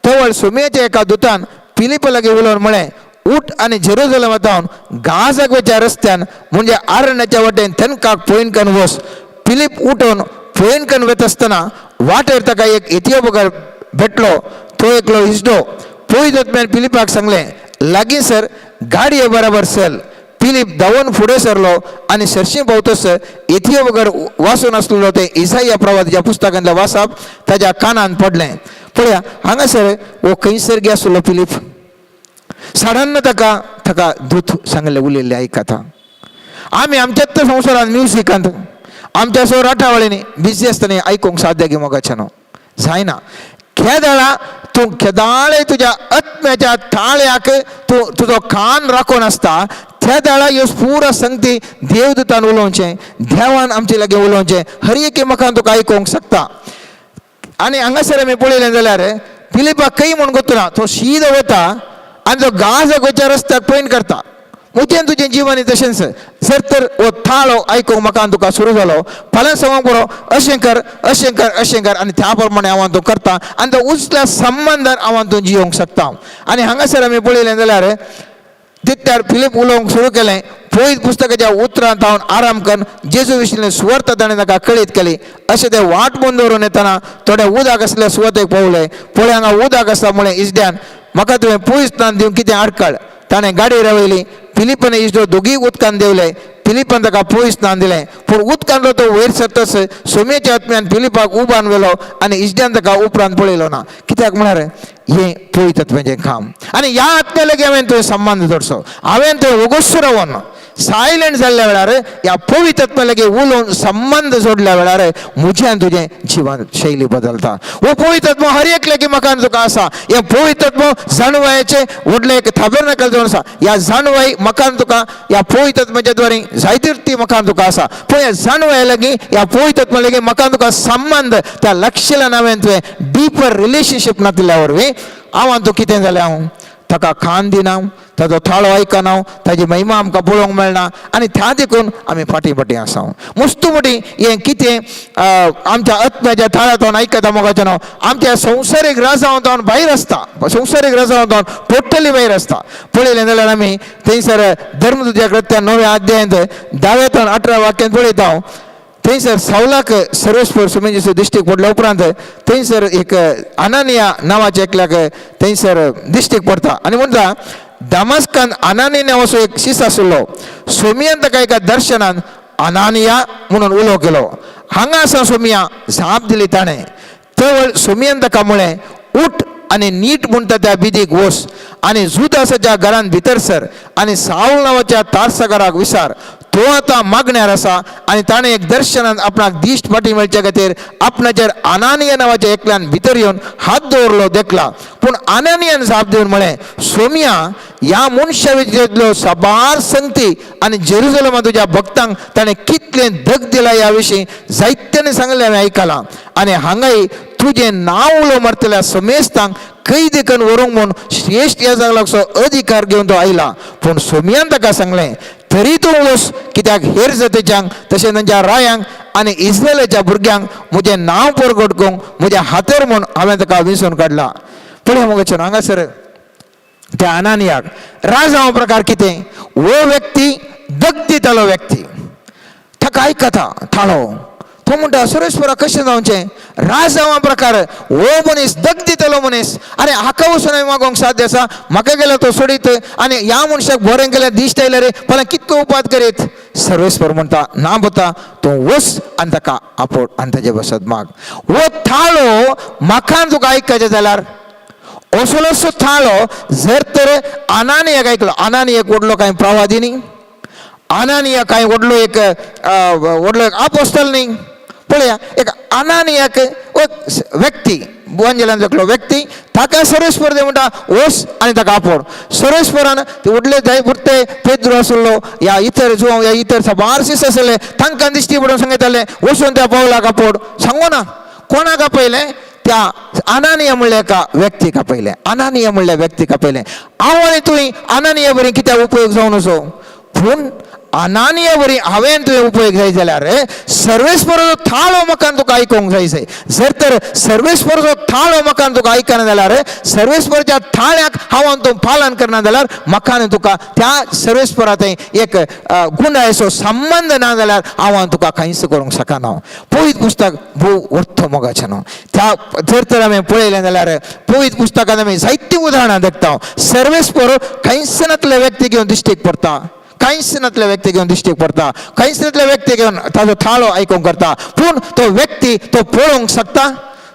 A: तवळ सुमयाच्या एका दुतान फिलिपा लागीं उलोवन म्हळें, उठ आनी जेरुजलमा जावन गाजाक वयच्या रस्त्यान म्हणजे आरण्याच्या वटेन थनकाक पोयनकन वस. फिलीप उठून पोयनकन वता आसतना वाटेर ताका एक इथियोपकर भेटलो, तो एकलो हिजडो. पवित्र आत्म्यान फिलिपाक सांगलें, लागीं सर, गाडये बराबर चल. फिलीप धांवून फुडें सरलो आनी सरशी पावतस इथियोपकर वाचून आसलेलो तें इसाया प्रवादाच्या पुस्तकांतलें वाचप ताज्या कानान पडलें. पळया हांगासर हो खंयसर गे आसलो फिलीप, साडान्न ताका ताका दूत सांगलें उलयल्लें आयकता. आमी आमच्याच संवसारांत म्युजिकांत आमच्या सो राठावळींनी बिजी आसतना आयकूंक साध्य गी मोगाच्यानो जायना. त्या वेळा तूं केदाळे तुज्या आत्म्याच्या ताळ्याक तूं तुजो कान राखून आसता त्या वेळा ह्यो पुरा संगती देवदूतान उलोवचें, देवान आमचे लागीं उलोवचें, हर एके मकान तुका आयकूंक शकता. आनी हांगासर आमी पळयलें जाल्यार फिलिपाक खंय म्हूण गोतना तो शीद वता आनी तो गाजाक वयच्या रस्त्याक पॉयंट करता. म्हजें तुजें जिवन तशेंच जर तर हो थाळो आयकूंक म्हाका तुका सुरू जालो, फाल्यां सांगूंक बरो अशें कर अशें कर अशें कर आनी त्या प्रमाणे हांव तूं करता आनी तो उजल्या संबंदान हांव तूं जियोंक शकता. आनी हांगासर आमी पळयलें जाल्यार तितल्यार फिलीप उलोवंक सुरू केलें, पयत पुस्तकाच्या उतरांत हांव आराम करून जेजू विशीं सुवार्थ ताणें ताका कळीत केली. अशें ते वाट बंद दवरून येतना थोडे उदक आसल्या सुवातेक पावले. पळय हांगा उदक आसा म्हळें इजड्यान, म्हाका तुवें पयस स्थान दिवंक कितें आडखळ. ताणें गाडी रावयली. फिलिपान इजडो दोगीय उदकान देंवले. फिलिपान ताका पयस स्थान दिलें. पूण उदकांतलो तो वयर सरतच सोम्याच्या आत्म्यान फिलिपाक उबान व्हेलो आनी इजड्यान ताका उपरांत पळयलो ना. कित्याक म्हळ्यार हें पवित्र आत्म्याचें काम आनी ह्या आत्म्या लागीं हांवें तुवें संबंद दवरचो. हांवें तुवें ओगोस रावन सायलंट जाल्ल्या वेळार ह्या पवित्र आत्म्या लागीं उलोवन संबंद जोडल्या वेळार म्हजें आनी तुजें जिवन शैली बदलता. हो पवित्र आत्मो हर एक लागीं म्हाका आनी तुका आसा. हें पवित्र आत्मो जाणवायेचें व्हडलें एक थाबेरनाकल जावन आसा. ह्या जाणवाय म्हाका आनी तुका ह्या पवित्र आत्म्याच्या द्वारे जायती ती म्हाका आनी तुका आसा. पूण ह्या जाणवाय लागीं ह्या पवित्र आत्म्या लागीं म्हाका आनी तुका संबंद त्या लक्षान हांवें तुवें डिपर रिलेशनशीप नातिल्ल्या वरवीं हांव आनी तूं कितें जालें, हांव ताका खान दिना, ताजो थाळो आयकना, ताजी महिमा आमकां पळोवंक मेळना आनी त्या देखून आमी फाटीं फाटीं आसा. मुस्तू मोटी हें कितें आमच्या आत्म्याच्या थाळ्यांतल्यान आयकता मोगाचें नांव आमच्या संवसारीक राजांव भायर आसता, संवसारीक राजांव टोटली भायर आसता. पळयलें जाल्यार आमी थंयसर धर्मदुत्या कृत्या 9व्या अध्यायांत 10व्यान 18 वाक्यांत पळयता. थंयसर सावलाक सर्वेस्पर सुमेजीचो दिश्टीक पडल्या उपरांत थंयसर एक अनानिया नांवाच्या एकल्याक थंयसर दिश्टीक पडटा आनी म्हणटा, दामास्कान अनानिया नांवाचो एक शीस आशिल्लो. सोमियान ताका एका दर्शनान अनानिया म्हणून उलो केलो. हांगा आसा सोमिया, जाप दिली ताणें. तवळ सोमियान ताका म्हळें, उठ आनी नीट म्हणटा त्या बिदीक वस आनी जुदासाच्या घरान भितर सर आनी सावल नांवाच्या तारसाकाराक विचार. तो आतां मागण्यार आसा आनी ताणें एक दर्शनान आपणाक दिश्ट फाटी मेळचे खातीर आपणाचेर अनानिया नांवाच्या एकल्यान भितर येवन हात दवरलो देखला. पूण अनानियान जाप दिवन म्हळें, सोमिया, ह्या मनशा विशींतल्यो साबार संगती आनी जेरुजलमा तुज्या भक्तांक ताणें कितलें धग दिला ह्या विशीं जायत्यांनी सांगलें हांवें आयकलां. आनी हांगाय तुजें नांव उलो मारतल्या समेस्तांक कैद करून व्हरूंक म्हूण श्रेश्ठ ह्या जागलाचो अधिकार घेवन तो आयला. पूण सोमियान ताका सांगलें, तरी तूं वस, कित्याक हेर जातीच्यांक तशें तांच्या रायांक आनी इस्रायलाच्या भुरग्यांक म्हजें नांव परगट करूंक म्हज्या हातेर म्हूण हांवें ताका विंचून काडला. पळय मगो हांगासर त्या अनानियाक राजांव प्रकार कितें, हो व्यक्ती दग दितालो व्यक्ती, ताका आयकता थाळो. तो म्हणटा, सुरेश्वरा कशें जावचें, राजांवा प्रकार हो मनीस दग दितलो मनीस, आनी हाका वचून हांवें मागोवंक साध्य आसा? म्हाका गेल्यार तो सोडीत आनी ह्या मनशाक बरें केल्यार दिश्ट आयल्यार रे फाल्यां कितको उपाद करीत. सर्वेस्पर म्हणटा, ना पुता, तूं वच आनी ताका आपोड आनी ताजे बसत माग. हो थाळो म्हाका आनी तुका आयकचें जाल्यार असलोसो थाळो जर तर अनानियाक आयकलो. अनानियाक व्हडलो कांय प्रवादी न्ही, अनानिया कांय व्हडलो एक व्हडलो एक आपोस्तल न्ही. पळया एक अनानियाक एक व्यक्ती, बुवांजेलान एकलो व्यक्ती, ताका सर्वेस्पर देव म्हणटा वस आनी ताका आपोड. सर्वेस्परान ते व्हडले जाय पुरते पेद्रो आसलो या इतर जुवांव या इतर साबार शिस आसले, तांकां दिश्टी पडून सांगताले वचून त्या पावलाक आपोड. सांगू ना कोणाक आपयलें, त्या अनानिया म्हणल्या एका व्यक्तीक आपयलें. अनानिया म्हणल्या व्यक्तीक आपयलें. हांव आनी तुवें अनानिया बरी कित्याक उपयोग जावन असो, पूण अनानिया वरी हांवें तुवें उपयोग जाय जाल्यार सर्वेस्पराचो थाळो म्हाका तुका आयकूंक जाय जाय. जर तर सर्वेस्पराचो थाळो म्हाका तुका आयकना जाल्यार, सर्वेस्पराच्या थाळ्याक हांव आनी तूं पालन करना जाल्यार, म्हाका आनी तुका त्या सर्वेस्परा थंय एक गुणायचो संबंद ना जाल्यार हांव आनी तुका कांयच करूंक शकना. पवित्र पुस्तक भोव अर्थ मोगाचें न्हू. त्या जर तर आमी पळयलें जाल्यार पवित्र पुस्तकांत आमी जायतीं उदाहरणां देखता. सर्वेस्पर कांयच नातले व्यक्ती घेवन दिश्टीक पडटा, कांयच नातले व्यक्ती घेवन दिश्टीक पडटा, कांयच नातले व्यक्ती घेवन ताजो थाळो आयकूंक करता. पूण तो व्यक्ती तो पळोवंक शकता,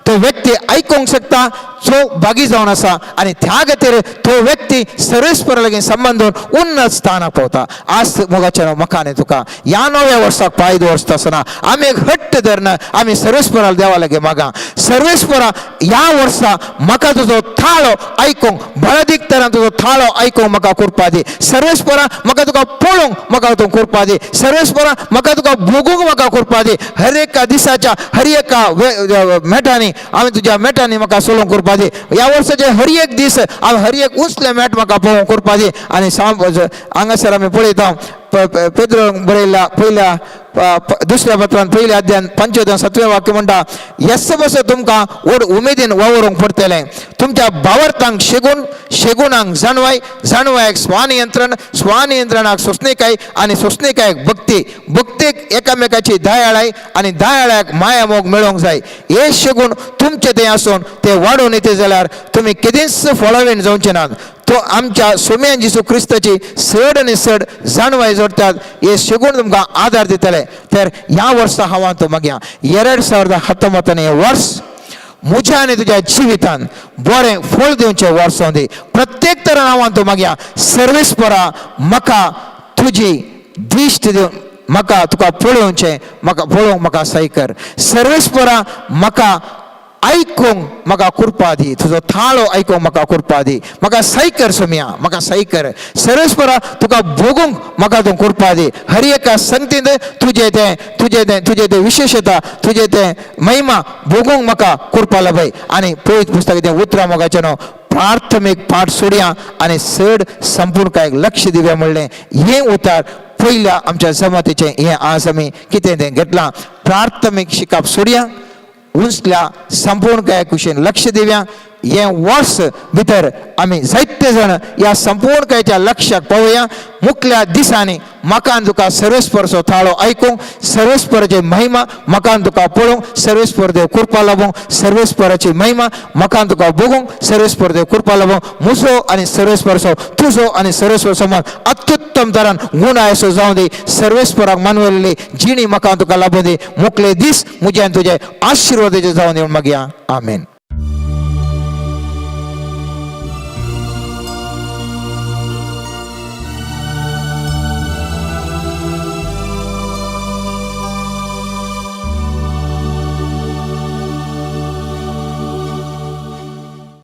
A: तो व्यक्ती आयकूंक शकता जो भागी जावन आसा आनी त्या खातीर तो व्यक्ती सर्वेस्परा लागीं संबंद दवरून उन्नत स्थानाक पावता. आज मोगाचें म्हाका आनी तुका ह्या नव्या वर्साक पांय दवरता आसतना आमी एक हट्ट धरन आमी सर्वेस्परा देवा लागीं मागा, सर्वेस्परा ह्या वर्सा म्हाका तुजो थाळो आयकूंक बळदीक तरान तुजो थाळो आयकूंक म्हाका कृपा दी. सर्वेस्परा म्हाका तुका पळोवंक म्हाका तूं कृपा दी. सर्वेस्परा म्हाका तुका भोगूंक म्हाका कृपा दी. हर एका दिसाच्या हर एका मेटांनी आमी तुज्या मेटांनी म्हाका सोलोवंक कृपा दी. ह्या वर्साचे हर एक दीस हांव हर एक उंचले मेट म्हाका पळोवंक कृपा दी. आनी हांगासर आमी पळयता पेद्रो बरयल्ल्या पयल्या दुसऱ्या पत्रान पयल्या अध्यान 5 7वें वाक्य म्हणटा, येस बस तुमकां व्हड उमेदीन वावरूंक पडटलें, तुमच्या भावार्थांक शेगून, शेगुणांक जाणवाय, जाणवायक स्वानियंत्रण, स्वानियंत्रणाक सोंसणीकाय आनी सोंसणीकायक भक्ती, भक्तीक एकामेकाची दयाळाय आनी दयाळायक माया मोग मेळोवंक जाय. हे शेगून तुमचे तें आसून ते वाडोवन येते जाल्यार तुमी केदींच फळावीण जावचे नात. तो आमच्या सोम्यान जेजू क्रिस्ताची चड आनी चड जाणवाय जोडटात, हे शेगून तुमकां आदार दितले. तर ह्या वर्सा हांव तो मागया 2019 वर्स म्हज्या आनी तुज्या जिवितान बरें फळ दिवचें वर्स जावं दी. प्रत्येक तरान हांव तो मागया सर्वेस्परा म्हाका तुजी दिश्ट दिवन म्हाका तुका पळोवचें, म्हाका पळोवंक म्हाका सही कर. सर्वेस्परा म्हाका आयकूंक म्हाका कृपा दी, तुजो थाळो आयकूंक म्हाका कृपा दी, म्हाका सही कर सोम्या, म्हाका सही कर. सर्वेस्परा तुका भोगूंक म्हाका तूं कृपा दी. हर एका संगतींत तुजें तें, तुजें तें, तुजें तें विशेशता, तुजें तें महिमा भोगूंक म्हाका कृपा लाभय. आनी पवित्र पुस्तक तें उतरां मोगाचें न्हू प्राथमीक पाठ सोडया आनी चड संपूर्ण कांय लक्ष दिवया म्हणलें हें उतार पयल्या आमच्या जमातीचें हें आज आमी कितें तें घेतलां. प्राथमीक शिकप सोडया, उंचल्या संपूर्ण काय कुशीन लक्ष दिवया. हें वर्स भितर आमी जायते जाण ह्या संपूर्ण कायच्या लक्षाक पावया. मुखल्या दिसांनी म्हाका आनी तुका सर्वेस्परचो थाळो आयकूंक, सर्वेस्पराची महिमा म्हाका आनी तुका पळोवंक, सर्वेस्पर देव कृपा लाभूंक, सर्वेस्पराची महिमा म्हाका आनी तुका भोगूंक, सर्वेस्पर देव कृपा लाभूंक. म्हजो आनी सर्वेस्परचो, तुजो आनी सर्वेस्पर समान अत्युत्तम तरान गुण आयसो जावं दी. सर्वेस्पराक मानवल्ली जिणी म्हाका आनी तुका लाभूं दी. मुखले दीस म्हजे आनी तुजे आशिर्वादाचे जावं दी म्हूण मागया. आमेन.